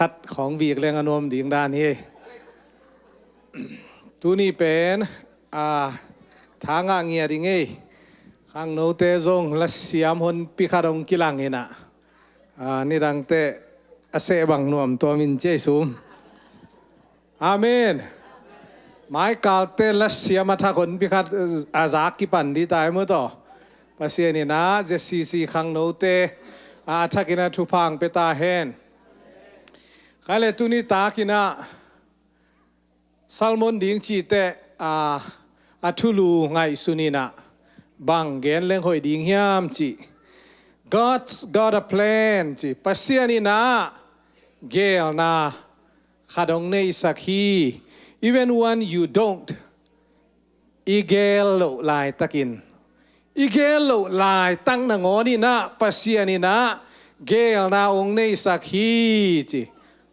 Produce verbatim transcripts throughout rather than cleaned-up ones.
Khat khawng bik leng a nuam ding dan hi. Tuni pen a, tha ngah ngiat ding ei. Khangnote zong lasiam honpi khat hong kilang inah, a, nidangte a seh bang nuam tuam in ci ei sum. Amen. Maikalte lasiam a thak honpi khat a zak kipan dih ta ei maw taw. Pasian inah Z C C khangnote a thak inah thupha hong pia ta hen. Khaile tuni tak inah sermon ding cih teh a, a thulu ngaihsun inah bang gen leng hoih ding hiam cih, God's got a plan cih, Pasian inah geelna khat hong neihsak hi. Even when you don't, i geel loh laitakin, i geel loh laitak nangawn inah Pasian inah geelna hong neihsak hi ci.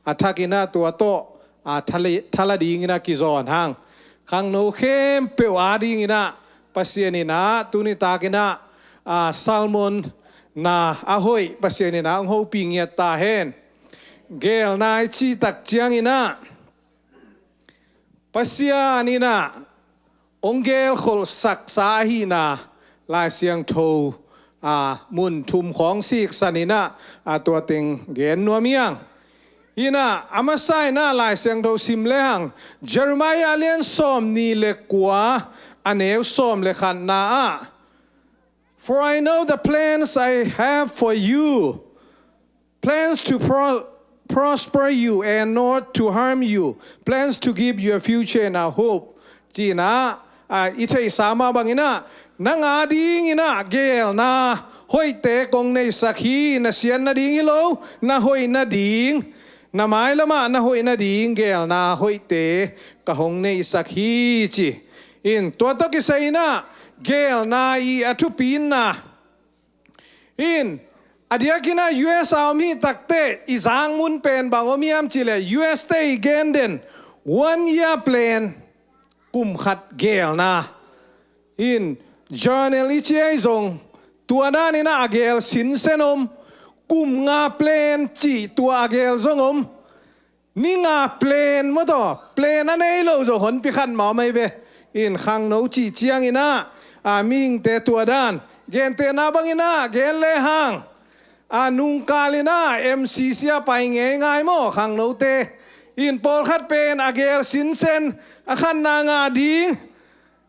A thak inah tua tawh a, thala, thala ding inah kizawn hang. Khangno khempeuh a ding inah Pasian inah tuni tak inah a, sermon na a hoih Pasian inah hong hopih ngiat ta hen. Geelna i cih tak ciang inah Pasian inah hong geelkholhsaksa ahihna Lai Siangtho a, mun thum khawng siksan inah a, tua teng gen nuam hiang. Inah a masa inah Lai Siangtho sim lehang, Jeremiah a lian sawmnih le kua, a neu sawm le khatna ah, "For I know the plans I have for you, plans to pro-, prosper you and not to harm you, plans to give you a future and a hope," ci inah a, i theihsa mah bang inah, nang a ding inah geelna hoihte kong neihsak hi. Na siat nading hi lo, na hoih nading, na mailam ah na hoih nading geelna hoihte ka hong neihsak hi ci. In tua tawh kisai inah geelna i a thupitna in, a diakin ah U S a om hi takteh i zak mun pen bang om hiam cih leh, U S te i gen den one year plan, kum khat geelna. In, journal i ci ahi zong tua dan inah a geel sinsen om. Kum nga plan cih tua a geel zong om. Ni nga plan maw taw, plan a nei lo zong honpi khat mah om ahi ve. In, khangno cih ciang inah a, mihingte tua dan gentehna bang inah gen lehang a, nungkal inah M C C a pai ngeingai maw khangnote. In, pawlkhat pen a geel sinsen, a khatna ngah ding,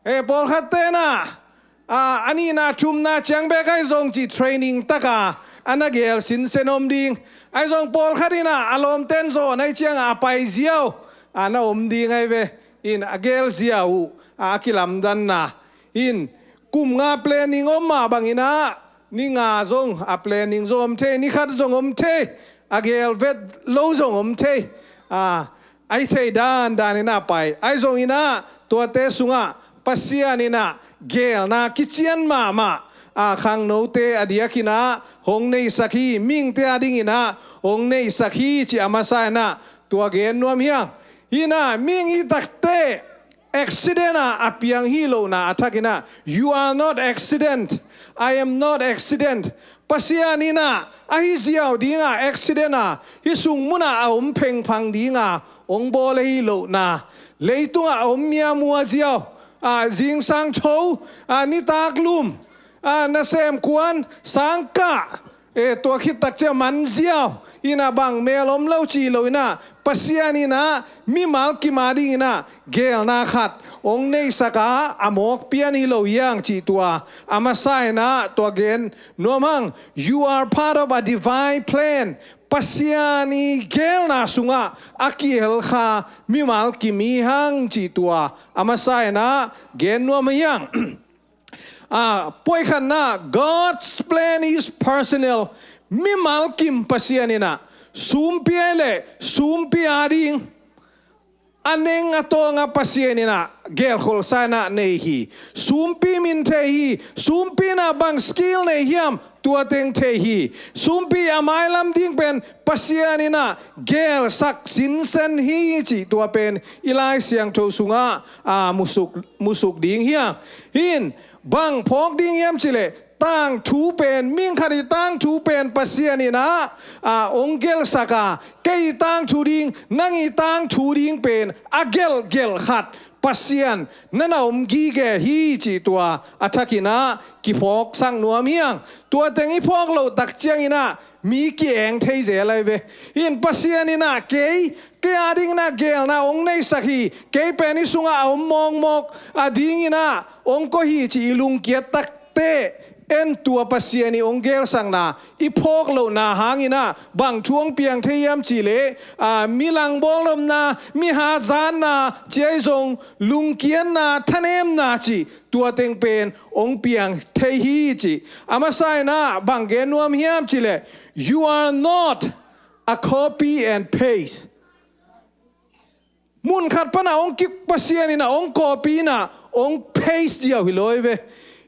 e, pawlkhatte inah a, a nihna thumna ciang bek ahi zong cih training taka a na geel sinsen om ding. Ahi zong pawlkhat inah a lawmten zawh na hih ciangah a pai ziau a na om ding ahi ve. In, a geel ziau uh a, a kilamdanna. In, kum nga planning om mah bang inah ni nga zong a planning zong om thei, ni khat zong om thei, a geel vet lo zong om thei. A, a i theih dandan inah pai. Ahi zong inah tuate sungah Pasian inah geelna kician mahmah a, khangnote a diak inah hong neihsak hi, mihingte a ding inah hong neihsak hi cih a masa inah tua gen nuam hiang. Inah mihing i takte accident ah a piang hi lohna a thak inah, you are not accident, I am not accident. Pasian inah a hi ziau dinga accident ah hih sung munah a om phengphang dinga hong bawl ahi lohna, leitungah a om miamua ziau, a, zingsang tho, a, nitak lum, a, nasem kuan, sangkah, e, tua khit tak ciang man ziau inah bang mel om lo cih lo inah, Pasian inah mimal kim a ding inah geelna khat hong neihsak a, a mawk pian hi lo hiang cih tua a masa inah tua gen nuam hang. You are part of a divine plan. Pasian i geelna sungah a kihel kha mimal kim i hi hang cih tua a masa inah gen nuam hiang. A, point khatna, God's plan is personal. Mimal kim Pasian inah sumpi ahi leh sumpi a ding a neng a tawng a Pasian inah geelkholhsa inah nei hi. Sumpi min thei hi. Sumpi inah bang skill nei hiam, tua teng thei hi. Sumpi a mailam ding pen Pasian inah geelsak sinsen hi cih tua pen i Lai Siangtho sungah, a, musuk, musuk ding hiang. Hin, bang phawk ding hiam cih leh tangthu pen, mihing khat i tangthu pen Pasian in ah, a, hong gelhsak a, kei i tangthu ding, nang i tangthu ding pen a gelhgelh khat Pasian na na om gige hi cih tua a thakin ah kiphawksak nuam hi hang. Tua teng i phawk loh tak ciangin ah mi ki-eng thei zel ahi ve. Hih in Pasian in ah kei, kei a dingin ah geelna hong neisak hi, kei pen hih sungah a om mawkmawk a dingin ah hong koih hi cih i lungkiat takteh, en tua Pasian i hong geelsakna i phawk lohna hangin ah bang thu hong piang thei hiam cih leh, a, mi langbawl nopna, mi hatzatna, ci ahi zong lungkiatna, thanemna cih tua teng pen hong piang thei hi cih. A masa in ah bang gen nuam hiam cih leh, "You are not a copy and paste." Mun khat pan ah hong ki, Pasian in ah hong copy in ah hong paste ziau hi lo hi ve.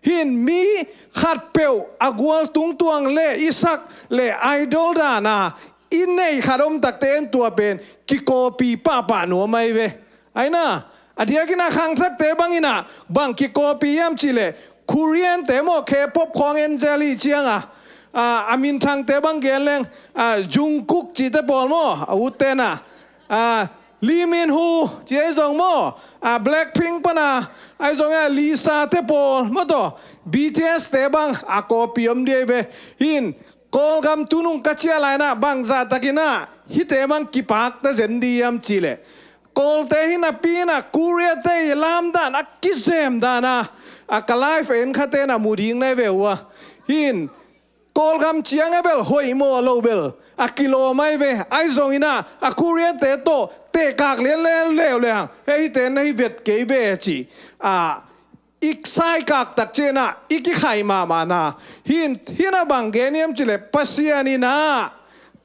Hih in mi khatpeuh a gual tungtuang leh i sak leh idol dan a i neih khat om takteh, en tua pen ki-copy pahpah nuam ahi ve. Ahi na, a diakin ah khangthakte bangin ah bang ki-copy hiam cih leh, Korean-te maw, K-pop khawng en zel hi ciang a, a, a minthangte bang gen leng, a, Jungkook cihte pawl maw, a utte'n ah, a, Lee Min Ho ci ahi zong maw, a, Blackpink pan a, ahi zong, a, Lisa-te pawl maw tawh, B-te bang a copy om ding ahi ve. Hih in Kawlgam tunung ka ciah lai-in ah bangzah takin ah hihte bang kipakta zen ding hiam cih leh, Kawlte hi napi-in ah Korea-te i lamdan a kizem dan a, a, ka live en khate'n ah mu ding na hi ve uh a. Hih in Kawlgam ciang a bel hoih mawh lo bel a kilawm ahi ve. Ahi zongin ah a Korea-te tawh tehkak lianlian leuleu hang, hei, hihte na hi vet kei ve ci a, i saikak tak ciang ah i kikhai mahmahna. Hih in, hih in ah bang gen hiam cih leh, Pasian in ah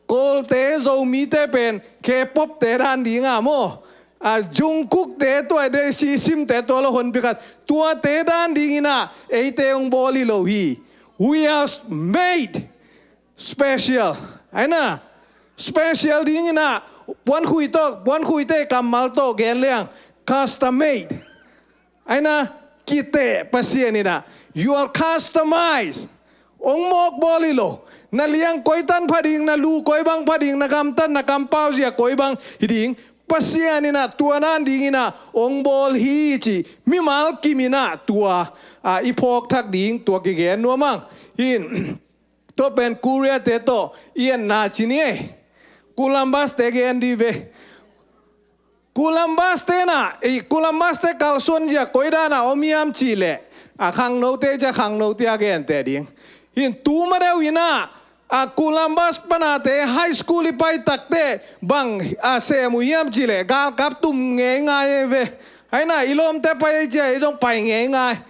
Kawlte, Zomite pen K-pop-te dan ding a maw, a, Jungkook-te tua, Daisy Sim-te tua lo, honpi khat, tuate dan dingin ah eite hong bawl hi lo hi. We are made special. Ahi na, special dingin ah puankhui tawh, puankhuite kammal tawh gen leng custom made. Ahi na, kiteh Pasian in ah, you are customized. Hong mawkbawl hi lo. Na liang koi tan pha ding, na lu koi bang pha ding, na gamtat na kampau zia koi bang hi ding, Pasian in ah tua dan dingin ah hong bawl hi ci mimal kim in ah tua, a, i phawk thak ding tua kigen nuam hang. Hih in, tua pen Korea-te tawh i etna ci ni ei. Columbus-te gen ding ve. Columbus-te in ah, ei, Columbus-te kalsuan zia koi dan a om hiam cih leh, a, khangnote ciang khangnote a genteh ding. Hih in tu ma deuh in ah, a, Columbus pan a te high school i pai takteh bang, a, sem uh hiam cih leh, galkap tum ngeingai ahi ve. Ahi na, i lawmte pai ciang ei zong pai ngeingai.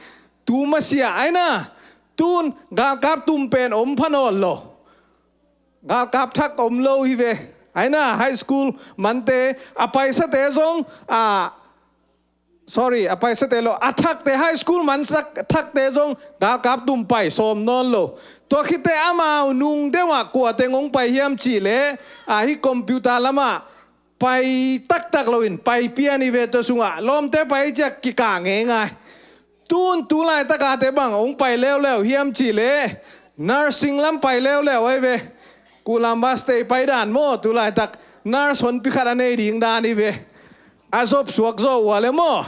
Tu masiah ahi na, tu-in galkap tum pen om pha nawn lo. Galkap thak om lo hi ve. Ahi na, high school mante, a paisate zong, a, sorry, a paisate lo, a thakte, high school man sak thakte zong galkap tum pai sawm nawn lo. Tua khit teh amau nung deuh ah kua teng hong pai hiam cih leh, a, hih computer lamah pai taktak loin pai pian hi ve. Tua sungah lawmte pai ciang kikah ngeingai. Tu-in tu laitak a te bang hong pai leuleu hiam cih leh, nursing lam pai leuleu ahi ve. Columbus-te i pai dan maw, tu laitak nurse honpi khat a nei ding dan hi ve. A zop suak zaw uh a leh maw.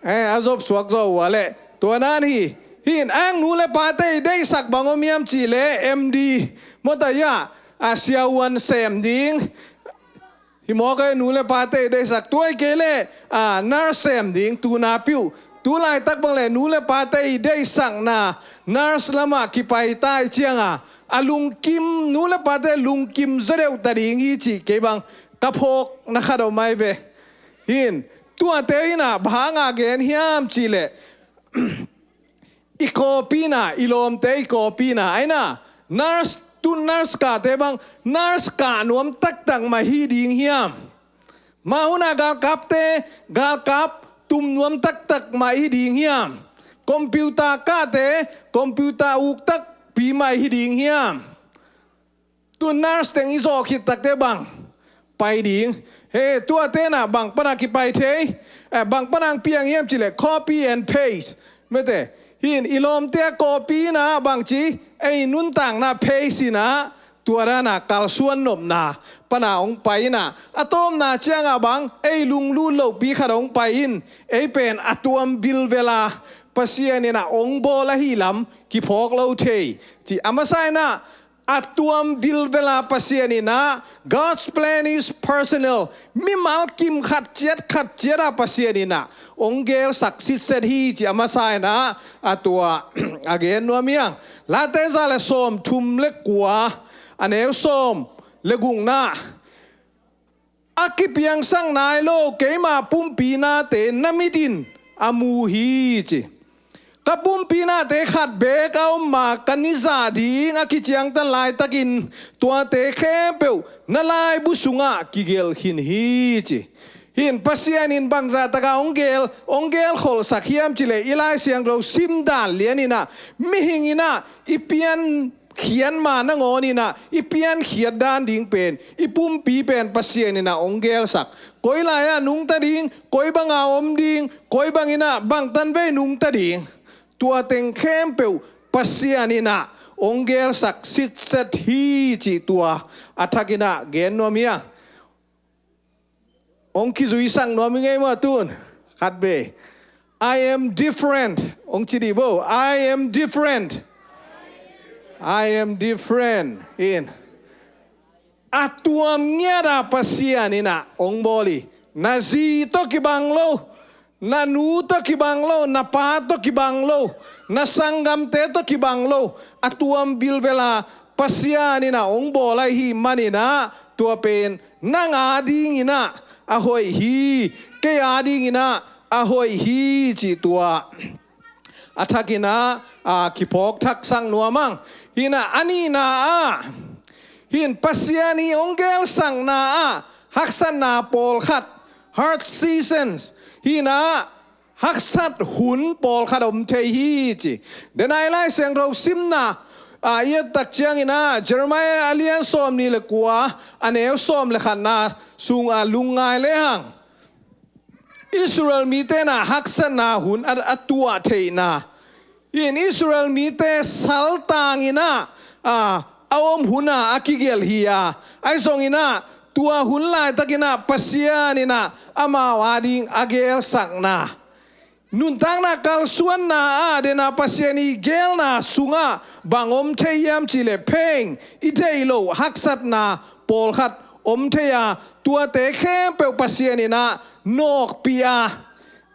Eh, a zop suak zaw uh a leh. Tua dan hi. Hih in ang nu le pate i deihsak bang om hiam cih leh, M D, maw, ta ya, a, siavuan sem ding. Hi mawk ei, nu le pate i deihsak, tua hi kei leh, a, nurse sem ding, tu napi uh. Tu laitak bang leh nu le pate i deihsakna nurse lamah kipai ta i ciang a, a lungkim, nu le pate lungkim zaw deuh ta ding hi cih kei bang ka phawkna khat om ahi ve. Hih in, tuate in ah bang hang a gen hiam cih leh, i kawpina, i lawmte i kawpina. Ahi na, nurse, tu nurse kahte bang, nurse kah nuam taktak mah hi ding hiam? Mah hun a galkapte, galkap tum nuam taktak mah hi ding hiam? Computer kahte, computer uk takpi mah hi ding hiam? Tu nurse teng i zawh khit takteh bang pai ding? He, tuate in ah bang pan a kipai thei, eh, bang pan a hong piang hiam cih leh copy and paste. Mete, Hih in i lawmte a kawhpi in ah bangci, ei nuntakna phei sin ah, tua dan a kalsuan nopna pan a hong pai in ah, a tawpna ciang ah bang, ei lunglut lohpi khat hong pai in, ei pen a tuam vilvel a Pasian in ah hong bawl ahih lam kiphawk lo thei, ci. A masa in ah, a tuam vilvel a Pasian in ah, God's plan is personal. Mimal kim khat ciat khat ciat a Pasian in ah hong gelsak sitset hi, ci. A masa in ah, a tua a gen nuam hi hang. Late za le sawmthum le kua, a neu sawm le gukna, a kipiangsak nai lo keima pumpi nate na mit in a mu hi, ci. Ka pumpi nate khat beek a om ma, ka ni zah ding a kiciangtan laitakin tuate khempeuh na laibu sungah kigelh khin hi, ci. Hih in Pasian in bangzah tak a hong gel, hong gelkholhsak hiam cih leh, i Lai Siangtho sim dan lian in ah, mihing in ah i pian khiat ma nangawn in ah, i piankhiat dan ding pen, i pumpi pen Pasian in ah hong gelsak. Koi lai ah nungta ding, koi bang a om ding, koi bang in ah bangtan vei nungta ding, tua teng khempeuh Pasian in ah hong gelsak sitset hi, cih tua a thak in ah gen nuam hi hang. Hong kizuisak nuam hi ngei maw tun? Khat vei, "I am different." Hong ci dih vo, "I am different. I am different." In, a tuam ngiat a Pasian in ah hong bawl hi. Na zi tawh kibang lo, na nu tawh kibang lo, na pa tawh kibang lo, na sanggamte tawh kibang lo, a tuam vilvel a Pasian in ah hong bawl ahih man in ah, tua pen nang a ding in ah a hoih hi, kei a ding in ah a hoih hi, cih tua a thak in ah, a, kiphawk thaksak nuam hang. Hih in ah, a nihna ah, hih in Pasian i hong gelsakna ah haksatna pawlkhat, hard seasons, hih in ah haksat hun pawlkhat om thei hi, ci. Denai Lai Siangtho simna, a, i et tak ciang in ah, Jeremiah a lian sawmnih le kua, a neu sawm le khatna sung a lungngai le hang. Israel mite in ah haksatna hun a, a tuah theihna, hih in Israel mite saltang in ah, a, a om hun a, a kigelh hi a, ahi zong in ah, tua hun laitak in ah Pasian in ah amau a ding a gelsakna, nuntakna kalsuanna ah, den a Pasian i gelna sungah bang om thei hiam cih leh, pheng i theih loh haksatna pawlkhat om thei a, tuate khempeuh Pasian in ah nawkpih a,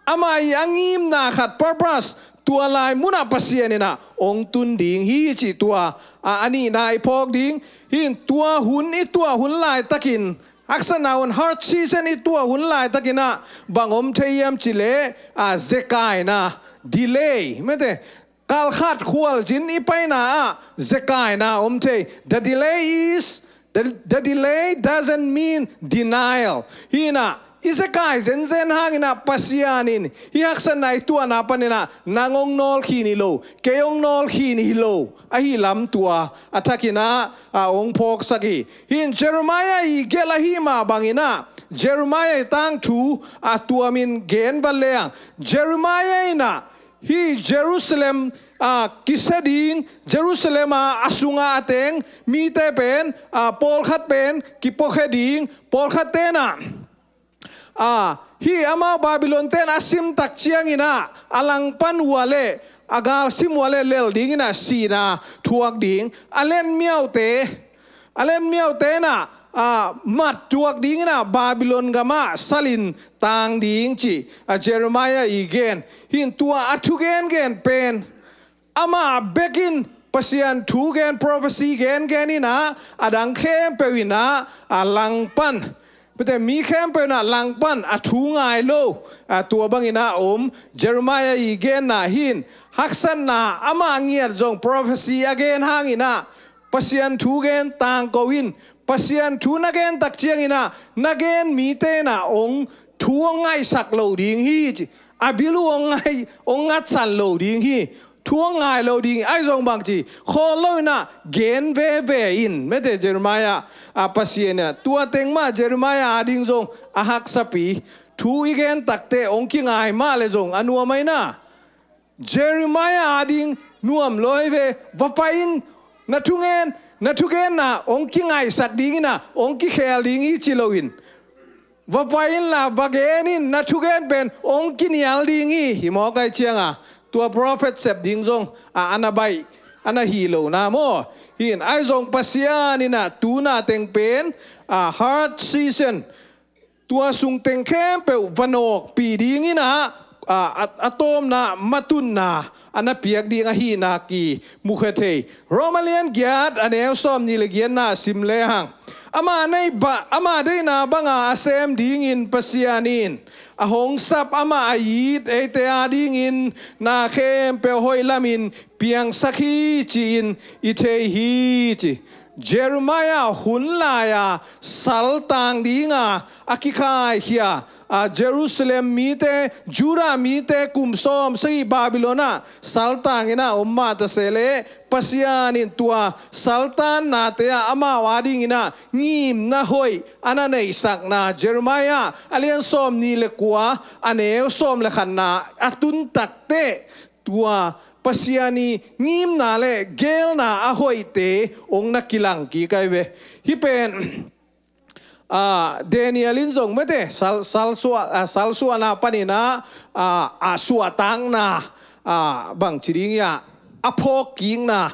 amah i a ngimna khat, purpose, tua lai mun ah Pasian in ah hong tun ding hi, cih tua, a, a nihna i phawk ding. Hih in tua hun, i tuah hun laitakin, haksatna hun, hard season i tuah hun laitakin ah bang om thei hiam cih leh, a, zekaina, delay, mete, kalkhat khualzin i paina ah zekaina om thei. The delay is, the, the delay doesn't mean denial. Hih in ah i zekai zenzen hang in ah Pasian in hih haksatna i tuahna pan in ah nang hong nawl khin hi lo, kei hong nawl khin hi lo ahih lam tua a thak in ah, a, hong phawksak hi. Hih in Jeremiah i gelh ahih mah bang in ah, Jeremiah i tangthu a tuam in gen vat le hang, Jeremiah in ah hih Jerusalem, a, kisia ding, Jerusalem a, a sung a a teng mite pen, a, pawlkhat pen kipuakhia ding, pawlkhatte in ah, a, hih amau Babylon ten a sim tak ciang in ah, a langpan uh ah leh, a galsim uh ah leh lel ding in ah sihna thuak ding, a lenmiaute, a lenmiaute in ah, a, mat thuak ding in ah Babylon gam ah salin tang ding, ci, a, Jeremiah i gen. Hih in tua a thugengen pen, amah bek in Pasian thugen, prophecy gengen in ah, a dang khempeuh in ah, a, langpan, mete, mi khempeuh in ah langpan, a thu ngai lo, a, tua bang in ah om. Jeremiah i genna hih in haksatna, amah ngiat zong prophecy a gen hang in ah, Pasian thugen tangko in, Pasian thu na gen tak ciang in ah, na gen mite in ah hong, thu hong ngaihsak lo ding hi, ci. A bil uh hong ngai, hong ngatsan lo ding hi. Thu hong ngai lo ding hi. Ahi zong bang ci, khawl lo in ah gen veve in, mete, Jeremiah a, Pasian in ah. Tua teng mah Jeremiah a ding zong a haksapi. Thu i gen tak teh hong kingai mah leh zong a nuam ahi na. Jeremiah ading nuam lo hi ve. Va pai in, na thugen, na thugenna hong kingaihsak ding in ah, hong kikhel ding hi ci loin, va pai inla, va gen in, na thugen pen hong kinial ding hi. Hi mawk ahih ciangin tua prophet sep ding zong a, a na baih, a na hi lo na maw. Hi in, ahi zong Pasian in ah tu na teng pen a, hard season, tua sung teng khempeuh va nawkpih ding in ah, a, a, a tawpna matunna a na piak ding ahihna kimu kha thei. Roma lian giat, a neu sawmnih le giatna sim lehang, amah nei ba, amah deihna banga a sem dingin Pasian in a hong sap amah a it eite adingin na khempeuh hoih lamin piangsak hi ci-in i thei hi ci. Jeremiah hun lai-a saltang dinga a kikhaikhia a, Jerusalem mite, Judah mite kum sawm sagih Babylon ah saltang in ah om mah ta se leh, Pasian in tua saltannate ah amau ading in ah ngimna hoih a na neihsakna Jeremiah a lian sawmnih le kua, a neu sawm le khatna a tun takteh, tua Pasian i ngimna le geelna a hoihte hong na kilang kik ahi ve. Hih pen a, Daniel in zong mate, sal, salsuah, a, salsuahna panin ah, a, a suahtakna, a, bangci ding hiam, a phawkkikna,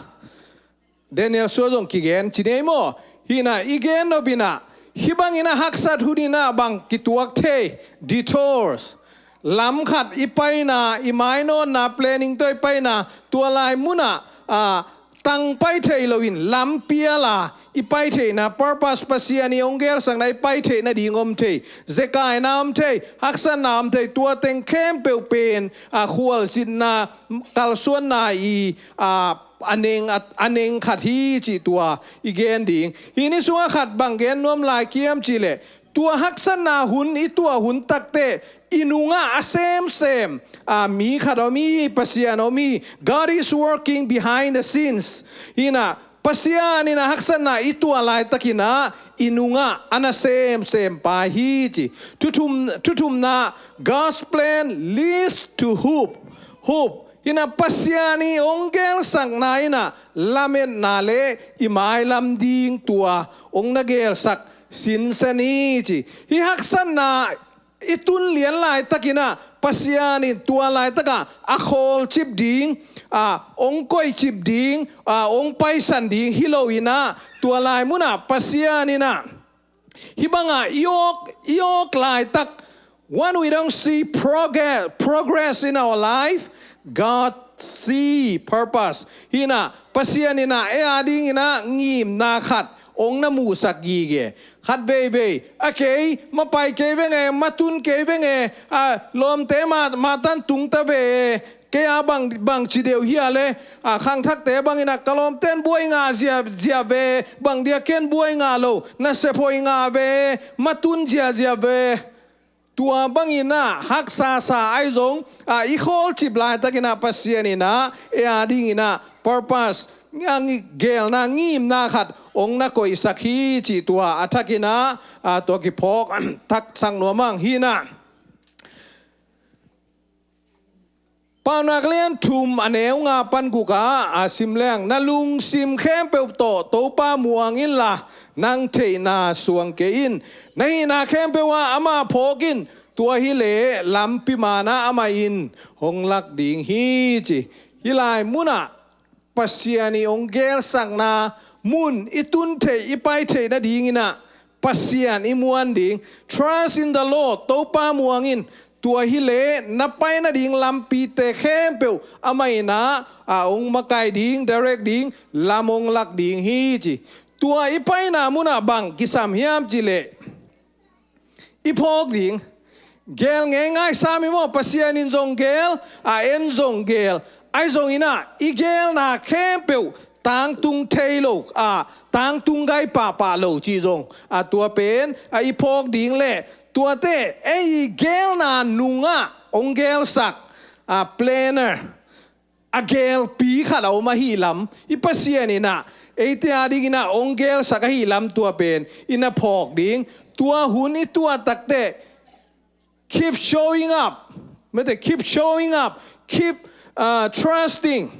Daniel sua zong kigen ci ni ei maw. Hi in ah i gen nop in ah, hih bangin ah haksat hun in ah bang kituak thei, detours. Lam khat i paina, i mainawnna planning tawh i paina, tua lai munah, a, tang pai thei loin lampi a la i pai theihna, purpose, Pasian i hong geelsakna i pai theih nading om thei, zekaina om thei, haksatna om thei, tua teng khempeuh pen a, khualzinna, kalsuanna i, a, a neng, a, a neng khat hi cih tua i gen ding. Hih ni sungah khat bang gen nuam lai hiam cih leh, tua haksatna hun i tuah hun takteh i nungah a semsem, a, mi khat om hi, Pasian om hi. God is working behind the scenes. Hi in ah, Pasian in ah haksatna i tuah laitakin ah i nungah a na semsem pa hi ci. Thu thum, thu thumna, God's plan leads to hope. Hope. Hi in ah Pasian i hong geelsakna in ah lametna le i mailam ding tua hong na geelsak sinsen hi ci. Hih haksatna i tun lian laitakin ah Pasian in tua laitakah a khawlcip ding, a, hong koihcip ding, a, hong paisan ding hi loin ah, tua lai munah Pasian in ah hih bangah i awk, i awk laitak, when we don't see progress, progress in our life, God see purpose. Hi in ah, Pasian in ah ei ading in ah ngimna khat hong na musak gige. Khat veivei, a, kei mapai kei veng e, matun kei veng e, a, lawmte ma, matan tung ta ve e, kei a bang, bangci deuh hiam le, a, khangthakte bangin ah ka lawmten buai ngah zia, zia ve, bang dia ken buai ngah lo, nasep hoih ngah ve, matun ziazia ve. Tua bangin ah haksasa ahi zong, a, i khawlcip laitakin ah Pasian in ah ei ading in ah purpose, ngi-, geelna, ngimna khat hong na koihsak hi cih tua a thakin ah, a, tua kiphawk taksak nuam ing. Hi in ah Paunak lian thum, a neu nga pan guk ah, a, sim leng, na lungsim khempeuh tawh Topa muang inla, nang theihna suang kei in. Na hihna khempeuh ah amah phawk in, tua hileh lampi man ah amah in hong lak ding hi ci. Hih lai munah Pasian i hong geelsakna mun i tun theih, i pai theih nadingin ah Pasian i muan ding. Trust in the Lord. Topa muang in. Tua hileh na pai nading lampite khempeuh amah in ah, a, hong makaih ding, direct ding, lam hong lak ding hi ci. Tua i paina munah bang kisam hiam cih leh, i phawk ding. Geel ngeingai sam hi maw, Pasian in zong geel, a, en zong geel. Ahi zongin ah i geelna khempeuh tangtung thei lo, a, tangtung gai pahpah lo cih zong, a, tua pen, a, i phawk ding leh, tuate ei i geelna nungah hong geelsak, a, planner, a geelpi khat a om ahihlam, i Pasian in ah eite adingin ah hong geelsak ahihlam tua pen i na phawk ding. Tua hun i tuah takteh, keep showing up. Mate, keep showing up. Keep, Uh, trusting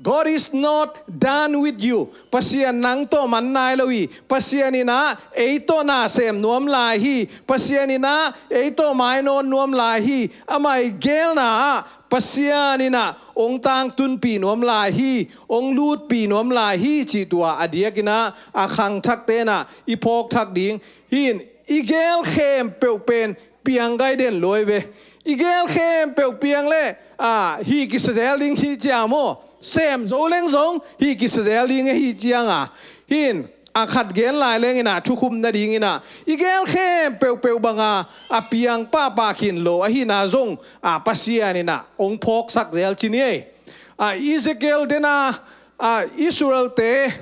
God is not done with you. Pasian nang tawh man nai lo hi. Pasian in ah ei tawh na sem nuam lai hi. Pasian in ah ei tawh mai nawn nuam lai hi. Amah i gelna ah Pasian in ah hong tangtunpih nuam lai hi, hong lutpih nuam lai hi cih tua a diakin ah a khangthakte in ah i phawk thak ding hi. In i gel khempeuh pen piang gai den lo hi ve. I gel khempeuh piang leh, ah, hih kisa zel ding hi cia maw? Sem zo leng zong hih kisa zel ding hi ciang a. Hi in, a khat gen lai leng in ah thukhupna ding in ah i gel khempeuhpeuh bang a, a piang pahpah khin lo ahihna zong, ah, Pasian in ah hong phawksak zel ci ni ei. Ah, Ezekiel den a, ah, Israel-te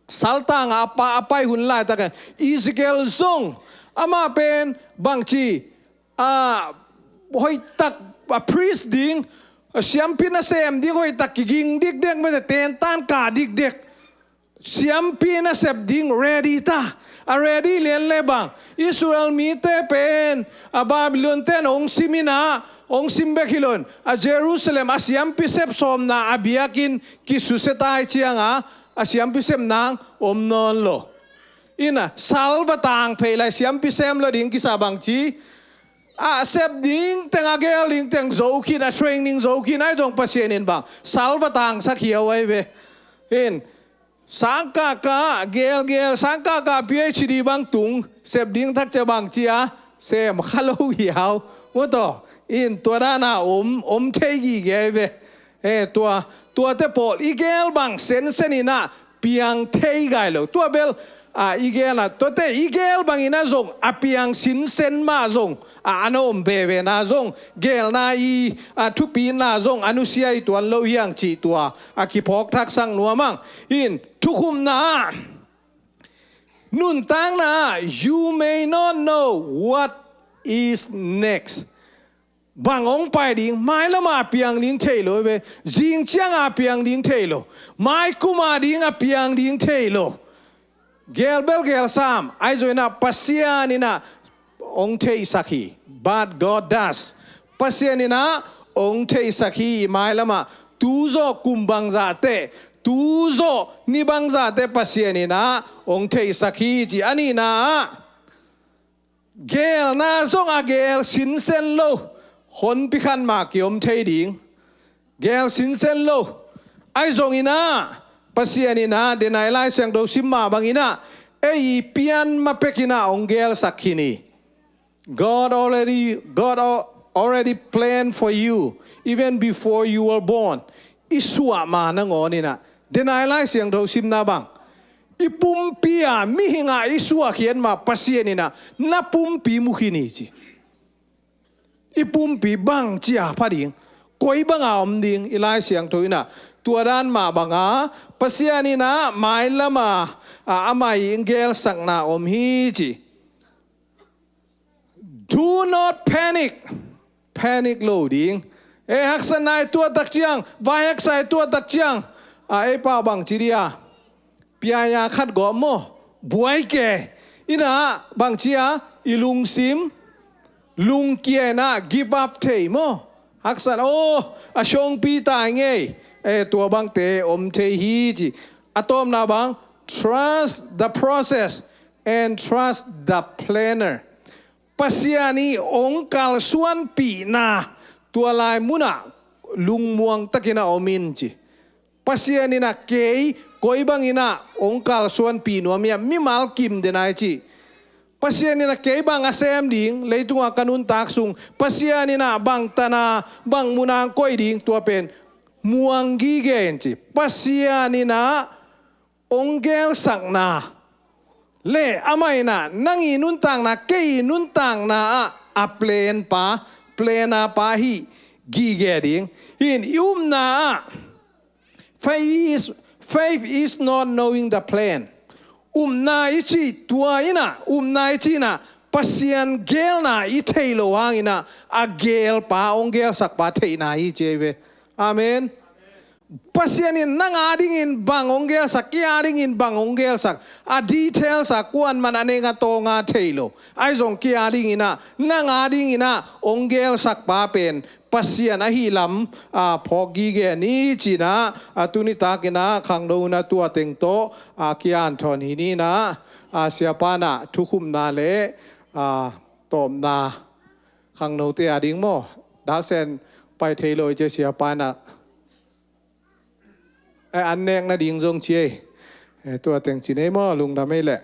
saltang a pa, a pai hun laitak a, Ezekiel zong amah pen bangci, ah, hoihtak, ah, priest ding, ah, siampi nasem ding hoihtak kiging dikdek, mete tentan ka dikdek. Siampi nasep ding ready ta. A ready lian le bang, Israel mite pen, a Babylon ten hong sim in ah, hong sim bek hi lo in, a Jerusalem a siampi sep sawmna a biakinn kisusia ta hi ciang a, a siampi sep nang om nawn lo. In ah sal va tang phei lai, siampi sem lo ding kisa bangci, a sep ding teng, a gel ding teng zo khin, a training zo khin, ahi zong Pasian in bang sal va tangsak hi a, uh, ahi ve. In, sangkahkah, gelgel, sangkahkah PhD bang tung, sep ding thak cia bangci a, sem kha lo hi a, uh, maw taw. In tua dan a om, om thei gige hi ve. Eh, tua, tuate pawl i gel bang sensen in ah piang thei gai lo. Tua bel, ah, i gel a, tuate i gel bang in ah zong a piang sinsen mah zong, ah, a na om veve na zong, gelna i, ah, thupina zong a nusia i tuan lo hi hang cih tua a kiphawk thaksak nuam hang. In, thukhupna ah, nuntakna ah, you may not know what is next. Bang hong pai ding, mailam a piang ding thei lo hi ve. Zing ciang a piang ding thei lo. Mai kum a ding a piang ding thei lo. Gel bel gel sam, ahi zong in ah Pasian in ah hong theihsak hi. But God does. Pasian in ah hong theihsak hi, mailam ah. Tu zawh kum bangzah teh, tu zawh ni bangzah teh Pasian in ah hong theihsak hi ci. A nihna ah, gelna zong a gel sinsen lo, honpi khat mah kiom thei ding. Gel sinsen lo. Ahi zong in ah, Pasian in ah, den a i Lai Siangtho sim mah bang in ah, ei i pian ma pek in ah hong gelsak khin hi. God already, God al-, already planned for you even before you were born. I suah ma nangawn in ah, den a i Lai Siangtho simna bang, i pumpi a, mihing a i suah khiat ma Pasian in ah na pumpi mu khin hi ci. I pumpi bangci a pha ding, koi bang a om ding, i Lai Siangtho in ah tua dan mah bang a, Pasian in ah mailam a, a, amah i gelsakna om hi ci. Do not panic. Panic lo ding. Eh, haksatna i tuah tak ciang, vai haksa i tuah tak ciang, a, ei pau bangci dia, piaia khat gawp maw, buai ke. In ah bangci a, i lungsim, lungkia in ah give up thei maw. Haksat, oh, a songpi ta ngei. Eh, tua bangte om thei hi ci. A tawpna bang, trust the process and trust the planner. Pasian i hong kalsuanpihna tua lai munah lungmuang takin a om in ci. Pasian in ah kei koi bangin ah hong kalsuanpih nuam hiam, mimal kim den a i ci. Pasian in ah kei bang a sem ding, leitungah ka nuntak sung Pasian in ah bang tan a, bang mun a hong koih ding, tua pen muang gige in ci. Pasian in ah hong gelsakna le amah in ah nang i nuntakna, kei i nuntakna ah a plan pa, plan a pa hi gige ding. Hi in, i upna ah, faith is, faith is not knowing the plan. Upna i cih tua in ah, upna i cih in ah Pasian gelna i theih loh hangin ah a gel pa, hong gelsak pa theihna hi ci hi ve. Amen. Pasian in nang a dingin bang hong gelsak, kei a dingin bang hong gelsak, a details a kuaman a neng a tawng a thei lo. Ahi zong kei a dingin ah, nang a dingin ah hong gelsak pa pen Pasian ahi lam a phawk gige ni ci-in ah, a tuni takin ah khangno in ah tua teng tawh a kianthawn hi ni in ah, a siapa in ah thukhupna le a tawpna khangnote a ding maw, dalsen pai thei lo i ci a, siapa in ah eh, an nek nading zong ci ei. Eh, tua teng ci nei maw, lungdam ei leh.